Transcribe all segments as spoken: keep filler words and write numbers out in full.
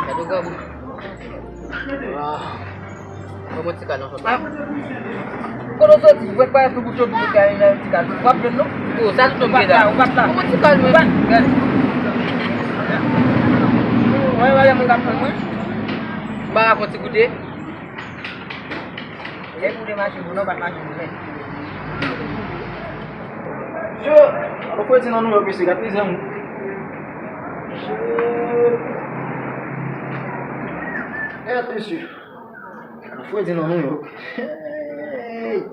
Gade grangou. Ah. Ban mwen ti kal nan fòm. Kote w soti? W wè pa sou bout yo, bout kay nan ti kal. W ap jwenn nou? Yo, sa tout moun gen la. Ou pa t la. Ban mwen ti kal, mwen. Gade. Wè, wè, moun k ap tann mwen. M pa ka fè yon ti goute. Lè pou te mache pou nou, pa t mache pou mwen. Yo, alo, fredi nan Nouyòk, mesye, gad mizè moun. Gad, mesye. Alo, fredi nan Nouyòk. Hey!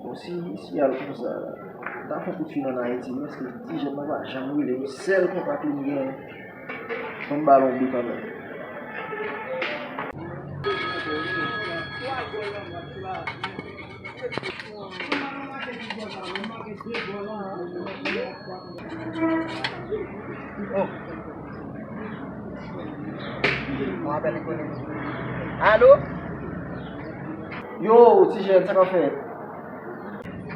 Bon, si, si al konsa, m ta fè yon kout fil ann Ayiti, men èske Ti Jèn nan pa janm rele yon sèl kontak li m genyen? Fò m ba l yon bi kanmenm. Oh. Mwen apèl li konnen. Alo? Yo, Ti Jèn, sa k ap fèt?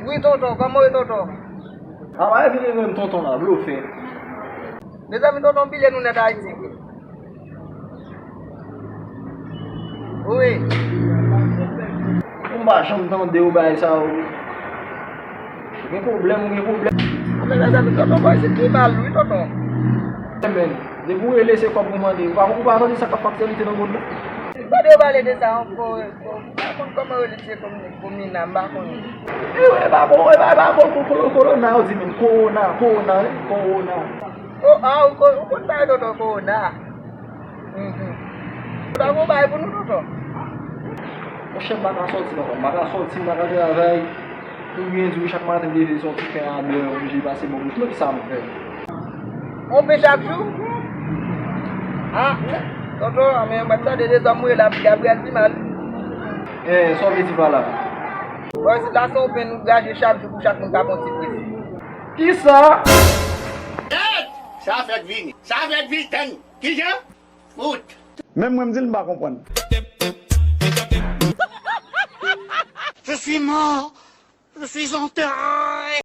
Wi, tonton, kòman w ye, tonton? A, pa vin rele m tonton la, blofè. Mezanmi, tonton, bliye nou nèt Ayiti. Wi. Ou m pa janm tande w bay sa yo. Ou gen pwoblèm, ou gen pwoblèm. A, men mezanmi, tonton, bòy, se pi mal, wi, tonton. Men, depi w rele, se kòb ou mande. Ou pa, ou pa tande sa k ap aktyalite nan mond lan? Tande yo pale de sa ankò. Bon, m pa konn kòman yo rele ti ekonomi, komina, m pa konnen. E, e pa ko-, e pa, e pa ko-, ko-, ko-, kowona, yo di menm, kowona, kowona, wi, kowona. O, a, ou ko-, ou konn pale tonton kowona. Mhm. Ou ta gon bagay pou nou, tonton? Monchè, m pa ka sòti, tonton, m pa ka sòti, m pa ka travay. Pou byen di w, chak maten m leve sòti fè a dè, oblije pase bò kote. Kisa m fè? Onpe chak jou? A, tonton, a, men mwen tande de zòm mwen la, Gabriel pi mal. Eh, sa w vle di pa la? Bon, si la se onpe nou graje chak jou pou chak moun ka pran ti pri. Kisa? Tèt! Sa fèk vini. Sa fèk vini. Tann. Kijan? Fout. Menm mwen m di l m pa konprann. Je suis mort. Je suis enterré.